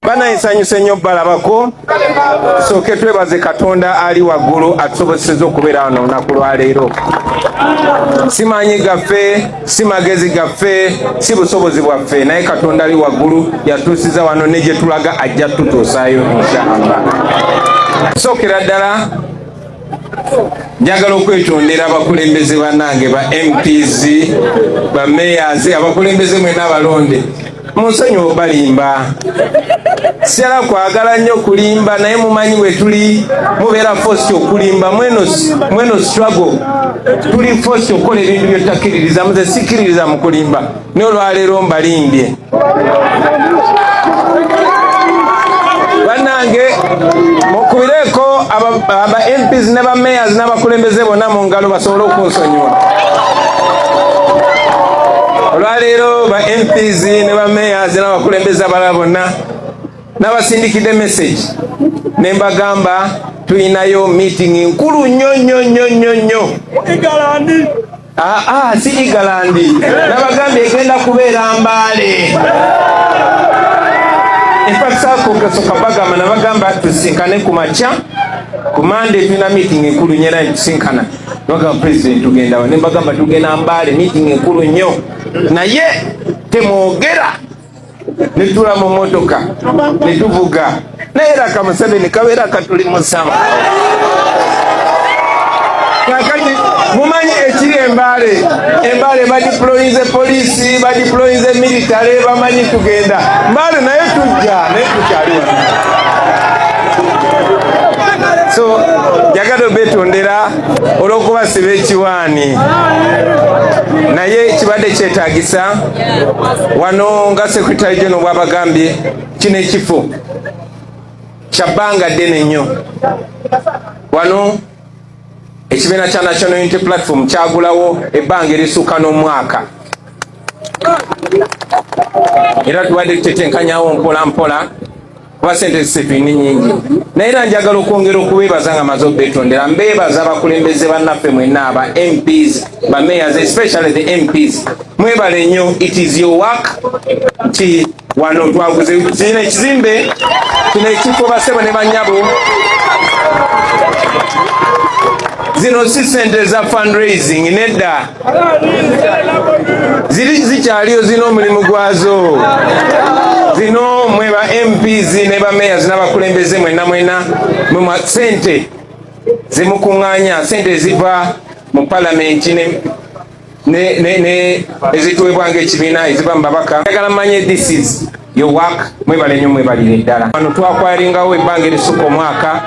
Banaye nsanyuse nnyo balabako. Tusooke twebaze Katonda ali waggulu atusobosezza okubeera wano olunaku lwaleero. Si maanyi gaffe, si magezi gaffe, si busobozi bwaffe, naye Katonda ali waggulu yatuusiza wano ne gye tulaga ajja tutuusaayo insha Allah. Sookera ddala njagala okwetondera abakulembeze banange ba MPs, ba mayors, abakulembeze mwena abalonde, munsonyiwe obalimba. Siyala kwagala nnyo kulimba, naye mumanyi bwe tuli mubeera forced okulimba. Mweno struggle tuli forced okukola ebintu byetakkiririza. Muze sikkiririza mu kulimba, naye olwaleero mbalimbye. Bannange, mukubireko aba MPs ne ba mayors n'abakulembeze bonna mu ngalo basobole okunsonyiwa. Olwaleero ba MPs ne ba mayors n'abakulembeze abalala bonna n'abasindikidde message ne mbagamba tulinayo meeting nkulu nnyo nnyo nnyo nnyo nnyo. Si Igalandi, nabagambye egenda kubeera Mbale. Infact, bagamba nabagamba tusinkane ku makya ku Monday, tulina meeting enkulu nnyo era tusinkana. Bagamba, "President, tugenda wa?" Ne mbagamba tugenda Mbale, meeting enkulu nnyo, naye temwogera. Netula mu motoka netuvuga, naye era ka Museveni kabeera katuli musama. Kakati mumanyi ekiri Embaale, Embaale badeployinze poliisi, badeployinze military, bamanyi tugenda Mbaale, naye tujja, naye tukyali wano. So njagala obetondera olw'okubasiba ekiwaani, naye kibadde kyetagisa. Wano nga secretary general bwabagambye, kino ekifo kya bbanga ddene nnyo. Wano ekibiina kya National Unity Platform kyagulawo ebbanga erisukka n'omwaka, era tubadde tutetenkanyawo mpola mpola kuba sente zisefini nyingi. Naye era njagala okwongera okubeebaza nga maze obetondera, mbeebaza abakulembeze bannaffe mwenna, aba MPs, ba mayors, especially the MPs, mwebale nnyo. It is your work nti wano twaguze kino ekizimbe, kino ekifo. Basebo ne banyabo, zino si sente za fundraising, nedda, ziri zikyaliyo, zina omulimu gwazo. Zino mwe ba MPs ne ba mayors n'abakulembeze mwenna mwena, mwe sente zimukuŋŋaanya, sente eziva mu palamenti ne ezituweebwa ng'ekibiina, eziva mu babaka. Njagala mmanye this is your work. Mwebale nnyo, mwebalire ddala. Wano twakwalingawo ebbanga erisukka omwaka,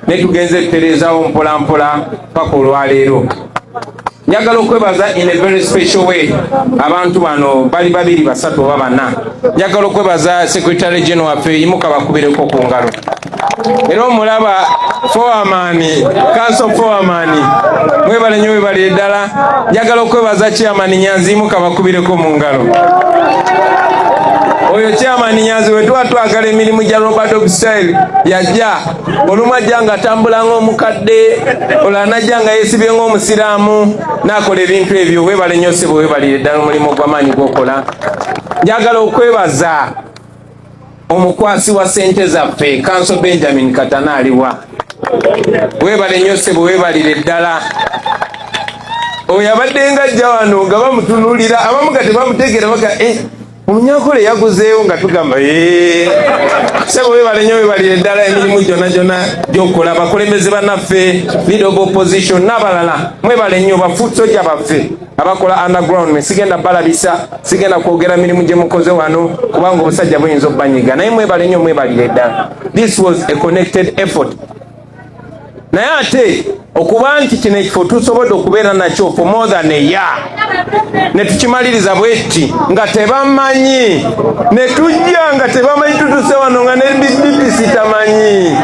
ne tugenze tutereezaawo mpola mpola paka olwaleero. Njagala okwebaza in a very special way abantu bano, bali babiri, basatu oba bana. Njagala okwebaza secretary general waffe, yimuka bakubireko ku ngalo. Era omulaba foreman, council foreman, mwebale nnyo, webalire ddala. Njagala okwebaza chairman Nyanzi, yimuka bakubireko mu ngalo. Oyo chairman Nyanzi, we tuba twagala emirimu gya Robert style, yajja olumu ajja nga atambula ng'omukadde, olala najja nga yeesibye ng'omusiraamu n'akola ebintu ebyo. Weebale nnyo ssebo, weebalire ddala omulimu gw'amaanyi gw'okola. Njagala okwebaza omukwasi wa ssente zaffe, Counsel Benjamin Katana, aliwa? Weebale nnyo ssebo, weebalire ddala. Oyo abadde nga ajja wano nga bamutunuulira, abamu nga tebamutegeera, baga eh, omunyankole yaguzeewo, nga tugamba sebo, webale nnyo, webalire ddala emirimu gyonna gyonna gyokola. Abakulembeze bannaffe, leader of opposition n'abalala, mwebale nnyo. Ba foot soldier baffe abakola underground, sigenda balabisa, sigenda kwogera mirimu gye mukoze wano kubanga obusajja buyinza obbanyiga, naye mwebale nnyo, mwebalire ddala. This was a connected effort. Naye ate okuba nti kino ekifo tusobodde okubeera nakyo for more than a year, ne tukimaliriza bwetti nga tebamanyi, ne tujja nga tebamanyi, tutuse wano nga ne DPC tamanyi,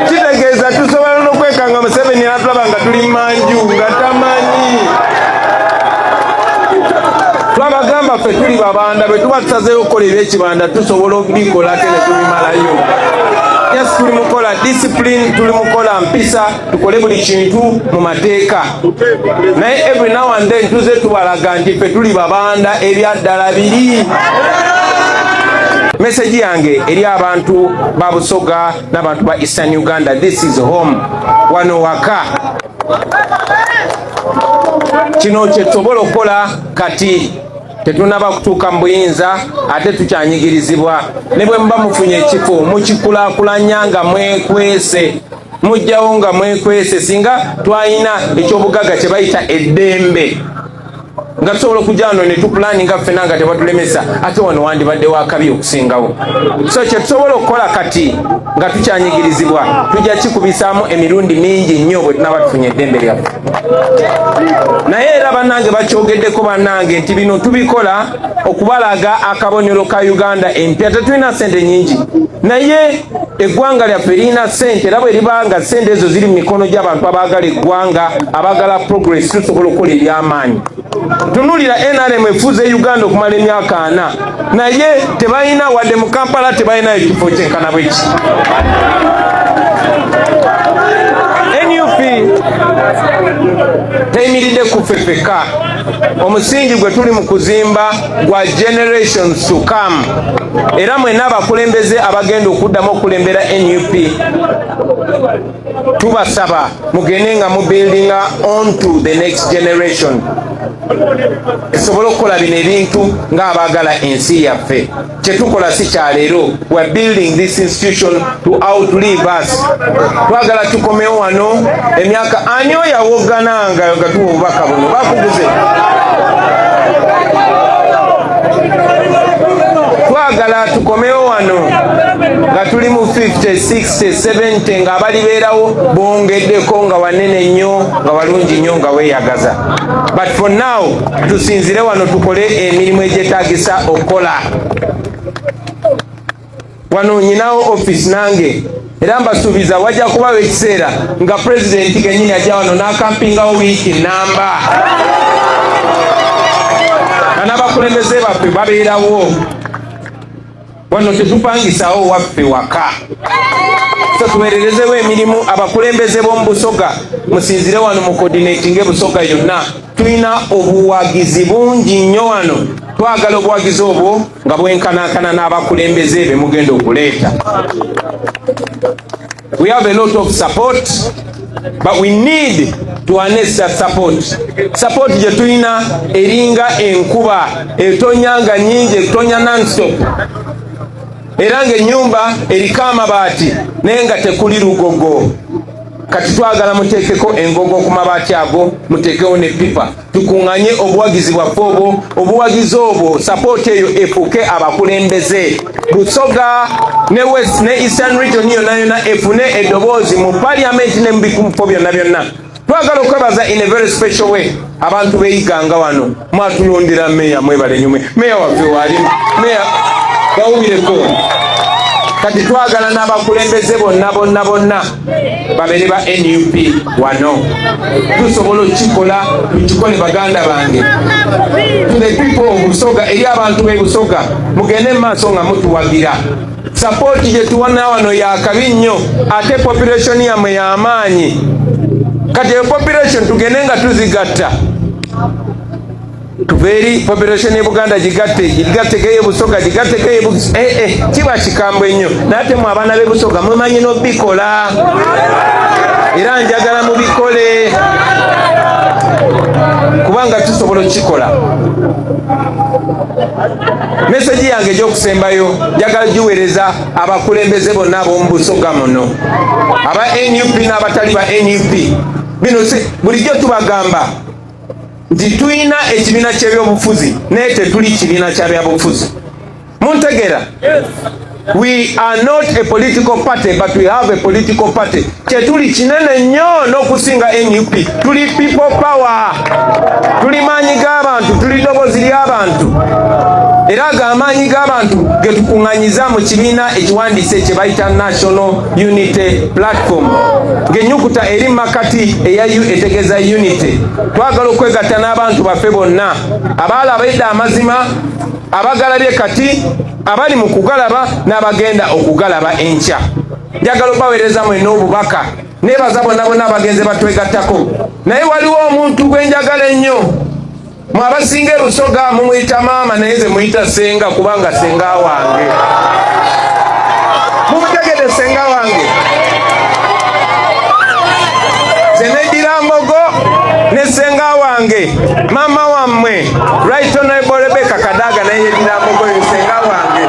kitegeeza tusobola n'okwekanga Museveni atulaba nga tuli manju nga tamanyi. Twabagamba ffe tuli babanda, bwe tuba tusazeeyo okukola ebyekibanda tusobola okubikola ate ne tubimalayo. Yes, tuli mukola discipline, tuli mukola mpisa, tukole buli kintu mu mateeka, naye every now and then tuze tubalaga nti ffe tuli babanda ebyaddala biri. Message yange eri abantu ba Busoga n'abantu ba Eastern Uganda, this is home, wano waka. Kino kye tusobola okukola kati, tetunaba kutuuka mu buyinza, ate tukyanyigirizibwa. Ne bwe muba mufunye ekifo, mukikulaakulanya nga mwekwese, mujjawo nga mwekwese. Singa twalina ekyobugagga kye bayita eddembe, nga tusobola okujja wano ne tupulaninga ffena nga tebatulemesa, ate wano wandibadde wakabi okusingawo. So kye tusobola okukola kati nga tukyanyigirizibwa, tujja kikubisaamu emirundi mingi nnyo bwe tunaba tufunye eddembe lyaffe. Naye era bannange bakyogeddeko, bannange, nti bino tubikola okubalaga akabonero ka Uganda empya. Tetulina sente nyingi, naye eggwanga lyaffe lirina sente, era bwe liba nga sente ezo ziri mu mikono gy'abantu abaagala eggwanga, abaagala progress, tusobola okukola eby'amaanyi. Tunulira NRM efuze Uganda okumala emyaka 40, naye tebalina wadde mu Kampala, tebalinayo kifo kyenkana bweki. NUP teyimiridde ku ffe ffekka. Omusingi gwe tuli mu kuzimba gwa generations to come, era mwenna abakulembeze abagenda okuddamu okulembera NUP, tubasaba mugende nga mubuildinga onto the next generation esobole okukola bino ebintu ng'abaagala ensi yaffe. Kyetukola si kyaleero, we are building this institution to outlive us. Twagala tukomewo wano emyaka. Ani oyo awoggananga nga tuwa obubaka buno? Bakuguze. Twagala tukomewo wano nga tuli mu 50, 60, 70, nga abalibeerawo bongeddeko, nga wanene nnyo, nga walungi nnyo, nga weeyagaza. But for now, tusinzire wano tukole emirimu egyetaagisa okukola wano. Nyinawo office nange, era mbasuubiza wajja kubawo ekiseera nga pulezidenti kenyini ajja wano n'akampingawo wiiki namba, nga n'abakulembeze baffe babeerawo wano. Tetupangisawo waffe waka, so tuweererezewo emirimu. Abakulembeze b'omu Busoga, musinzire wano mu coordinating Busoga yonna. Tulina obuwagizi bungi nnyo wano. Twagala obuwagizi obwo nga bwenkanankana n'abakulembeze be mugenda okuleeta. We have a lot of support, but we need to harness that support. Support gye tulina eringa enkuba etonya nga nyingi, etonya nonstop, era ng'ennyumba eriko amabaati naye nga tekuli lugogo. Kati twagala muteekeko engogo ku mabaati ago, muteekewo ne pipa, tukuŋŋanye obuwagizi bwaffe obwo. Obuwagizi obwo, support eyo, efuuke abakulembeze. Busoga ne West ne Eastern Region yonna yonna efune eddoboozi mu parliament ne mu bifo byonna byonna. Twagala okwebaza in a very special way abantu b'e Iganga wano. Mwatulondera meya, mwebale nyumwe. Meya waffe waalimu, meya bawubireko. Kati twagala n'abakulembeze bonna bonna bonna babeere ba NUP wano. Tusobola okukikola, tukikole, baganda bange. To the people of Busoga, eri abantu b'e Busoga, mugende mu maaso nga mutuwagira. Support gye tuwana wano yakabi nnyo, ate population yammwe y'amaanyi. Kati eyo population tugende nga tuzigatta, tuve eri population ye Buganda, gigatte, gigatteko eye Busoga, gigatteko eye. Eh, eh, kiba kikambwe nnyo. Naye ate mwe abaana b'e Busoga mumanyi n'obikola, era njagala mubikole kubanga tusobola okukikola. Message yange egyokusembayo njagala giweereza abakulembeze bonna ab'omu Busoga muno, aba NUP n'abatali ba NUP. Bino si bulijjo tubagamba nti tulina ekibiina ky'ebyobufuzi, naye tetuli kibiina kya byabufuzi. Muntegeera? We are not a political party, but we have a political party. Kyetuli kinene nnyo n'okusinga NUP. Tuli people power, tuli maanyi g'abantu, tuli ddoboozi ly'abantu, era ago amaanyi g'abantu ge tukuŋŋanyiza mu kibiina ekiwandiise kye bayita National Unity Platform, ng'ennyukuta eri mu makati eya U etegeeza unity. Twagala okwegatta n'abantu baffe bonna abaalaba edda amazima, abagalabye kati, abali mu kugalaba n'abagenda okugalaba enkya. Njagala obaweereza mwenna obubaka. Neebaza bonna bonna abagenze batwegattako, naye waliwo omuntu gwe njagala ennyo. Mwe abasinga ebusoga mumuyita maama, naye ze muyita senga, kubanga senga wange. Mumutegedde, senga wange. Ze neddira mbogo ne senga wange, maama wammwe, Right Honorable Rebecca Kadaga, naye yeddira mbogo, ye senga wange.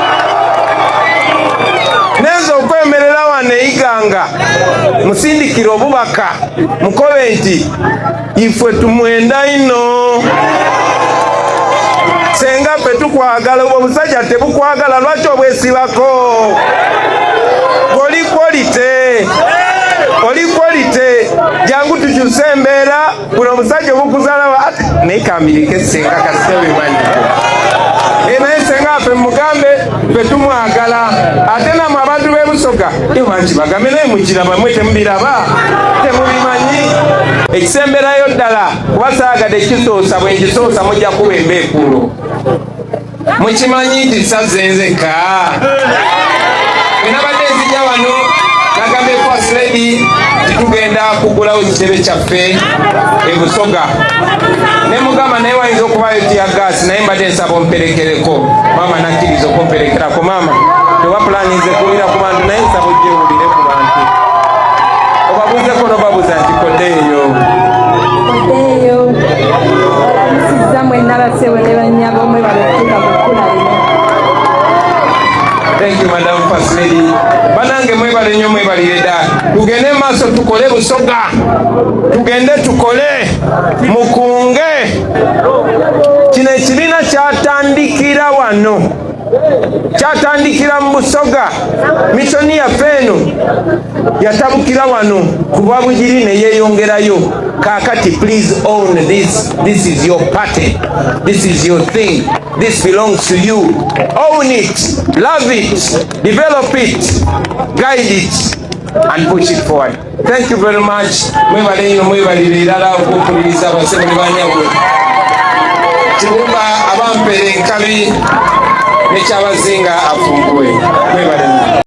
Nenza okwemerera wano eiganga musindikire obubaka, mukobe nti ifwe tumwenda ino senga, ffe tukwagala. Obwo obusajja tebukwagala, lwaki obwesibako? Oli quality, oli quality. Jangu tukyuse embeera. Buno omusajja obukuzaalawa ate naye kambirike senga kasita bimanyi. Naye senga waffe mugambe ffe tumwagala. Ate namwe abantu b'ebusoga bangi bagambe, naye mukiraba, mwe temubiraba, temubimanyi. Ekisemberayo ddala, kuba saagadde kisoosa, bwe nkisoosa mujja kuba embeekuulo. Mukimanyi nti sazze nzekka. Bwe nabadde nzija wano nagambye First Lady titugenda kugulawo ekitebe kyaffe e Busoga, ne mugamba naye wayinza okubayo tear gas, naye mbadde nsaba omperekereko maama. Nakkiriza okumperekerako. Maama, tewaba pulaninze kuwulira ku bantu, naye nsaba ojje owulire ku bantu, obabuuzeko nobabuuza nti koddeeyo. Oddeeyo, balamusizza mwenna bassebo ne bannyabo, mwebale okutuuka ku kkula lino. Thank you, Madam First Lady. Banange mwebale nnyo, mwebalire ddala. Tugende maaso tukole Busoga, tugende tukole, mukunge. Kino ekibiina kyatandikira wano, kyatandikira mu Busoga. Mission yaffe eno yatabukira wano ku Bwabugiri ne yeeyongerayo. Kaakati please own this. This is your party, this is your thing, this belongs to you. Own it, love it, develop it, guide it and push it forward. Thank you very much. Mwebale nnyo, mwebalire irala okumpuliriza, abasebo ne banyabo. Kibumba abampere enkabi nekyabazinga afumbwe. Mwebale nnyo.